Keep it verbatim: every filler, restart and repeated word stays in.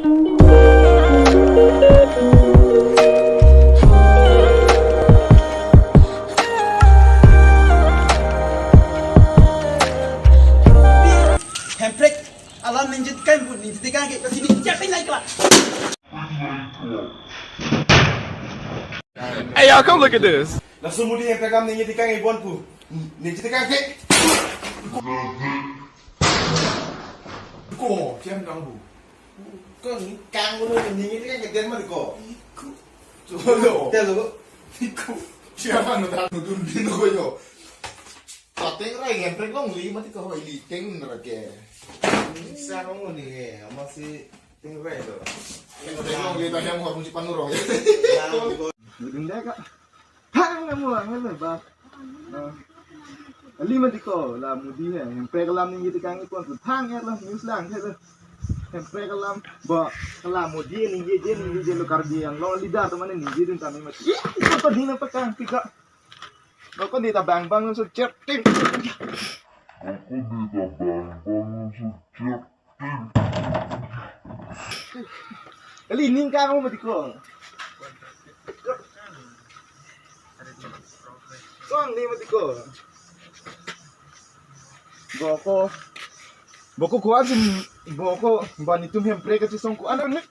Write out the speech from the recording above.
Hemprek alam ningje tekang pu, ningje tekang ke, kasi ningje tekang ke. Hey, y'all, come look at this. Laso Modi hemprek alam ningje tekang ke bon pu. Ningje tekang ke. Ko, siam dang bu. Ko ni kang ko ni ningje tekang ke den mati ko. Iku. Coba lo. Telo. Iku. Siapa no tak nudun din ko yo. Pateng rai hemprek longle mati ko hoi li teng ra ke. Sa ko ni ke, amatsi teng rai to. Hemprek longle ta yang harus si panurong ya. Yang ko. Dudun deh, Kak. Thang na mo ang le ba. Ah. Ali mati ko la Modi he. Hemprek alam ningje tekang ipon tu thang ya la news lang he la. Hemprek alam ba la Modi ningje je ningje je lo Karbi Anglong leader to mane ningje dun tame mati. Ko to dina pakang pika. Lo ko dita bang bang so cep ting. Ako dita bang bang so cep. Ali ning kang mo mati ko. Song ni mati ko. Boko. Boko kuan sim boko bani tum hemprek kachisong kuan ne.